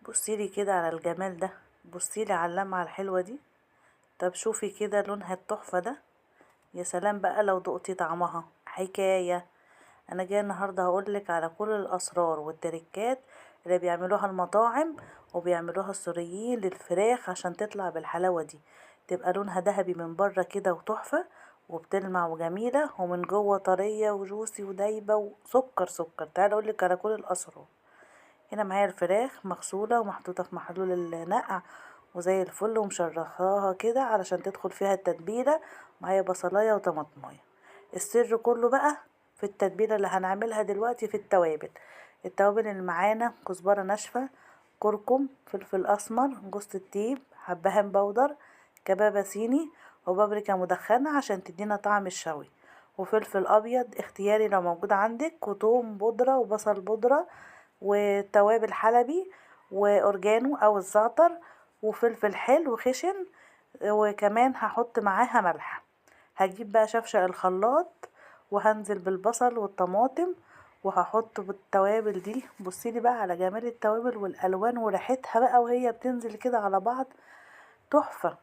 بصيلي كده على الجمال ده، بصيلي على اللمعة الحلوة دي. طب شوفي كده لونها التحفة ده، يا سلام بقى لو دقتي طعمها حكاية. انا جاية النهاردة هقولك على كل الاسرار والتركات اللي بيعملوها المطاعم وبيعملوها السوريين للفراخ عشان تطلع بالحلاوة دي، تبقى لونها ذهبي من بره كده وتحفة وبتلمع وجميلة، ومن جوه طرية وجوسي ودايبة وسكر سكر. تعالى اقولك على كل الاسرار. هنا معايا الفراخ مغسولة ومحطوطة في محلول النقع وزي الفل، ومشرخاها كده علشان تدخل فيها التتبيلة. معايا بصلاية وطماطماية. السر كله بقى في التتبيلة اللي هنعملها دلوقتي في التوابل. التوابل اللي معانا كزبرة ناشفة، كركم، فلفل أسمر، جوز الطيب، حبهان بودر، كبابة صيني، وبابريكا مدخنة عشان تدينا طعم الشوي، وفلفل أبيض اختياري لو موجود عندك، وتوم بودرة وبصل بودرة، وتوابل حلبي، وأورجانو أو الزعتر، وفلفل حلو خشن، وكمان هحط معاها ملح. هجيب بقى شفشق الخلاط وهنزل بالبصل والطماطم وهحط بالتوابل دي. بصيلي بقى على جمال التوابل والالوان وريحتها بقى وهي بتنزل كده على بعض، تحفة.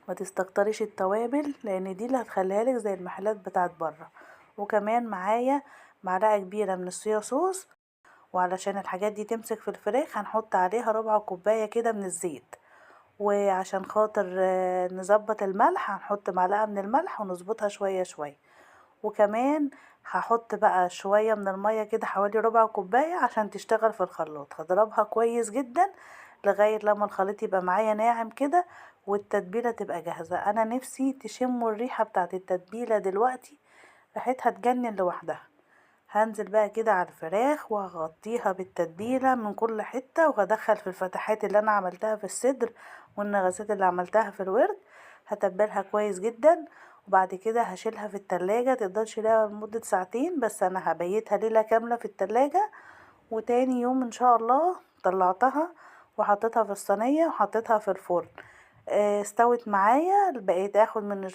ما تستكتريش التوابل لان دي اللي هتخليها لك زي المحلات بتاعت بره. وكمان معايا معلقه كبيرة من الصويا صوص، وعلشان الحاجات دي تمسك في الفراخ هنحط عليها ربع كوباية كده من الزيت، وعشان خاطر نظبط الملح هنحط معلقه من الملح ونظبطها شوية شوية. وكمان هحط بقى شوية من المية كده حوالي ربع كوباية عشان تشتغل في الخلاط. هضربها كويس جدا لغاية لما الخليط يبقى معايا ناعم كده والتتبيلة تبقى جاهزة. انا نفسي تشموا الريحة بتاعت التتبيلة دلوقتي، ريحتها تجنن لوحدها. هنزل بقى كده على الفراخ وهغطيها بالتتبيلة من كل حتة، وهدخل في الفتحات اللي انا عملتها في الصدر والنغزات اللي عملتها في الورك، هتبلها كويس جدا. وبعد كده هشيلها في التلاجة، تقدر تشيلها لمدة ساعتين، بس انا هبيتها ليلة كاملة في التلاجة. وتاني يوم ان شاء الله طلعتها وحطيتها في الصينية وحطيتها في الفرن. استوت معايا. بقيت اخد من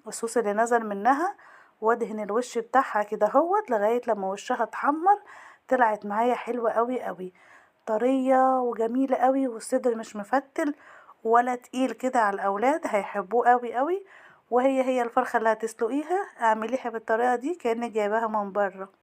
الصوص اللي نزل منها وادهن الوش بتاعها كده اهوت لغاية لما وشها اتحمر. طلعت معايا حلوة قوي قوي، طرية وجميلة قوي، والصدر مش مفتل ولا تقيل كده على الاولاد، هيحبوه قوي قوي. وهي هي الفرخة اللي هتسلقيها اعمليها بالطريقة دي كأنك جايباها من بره.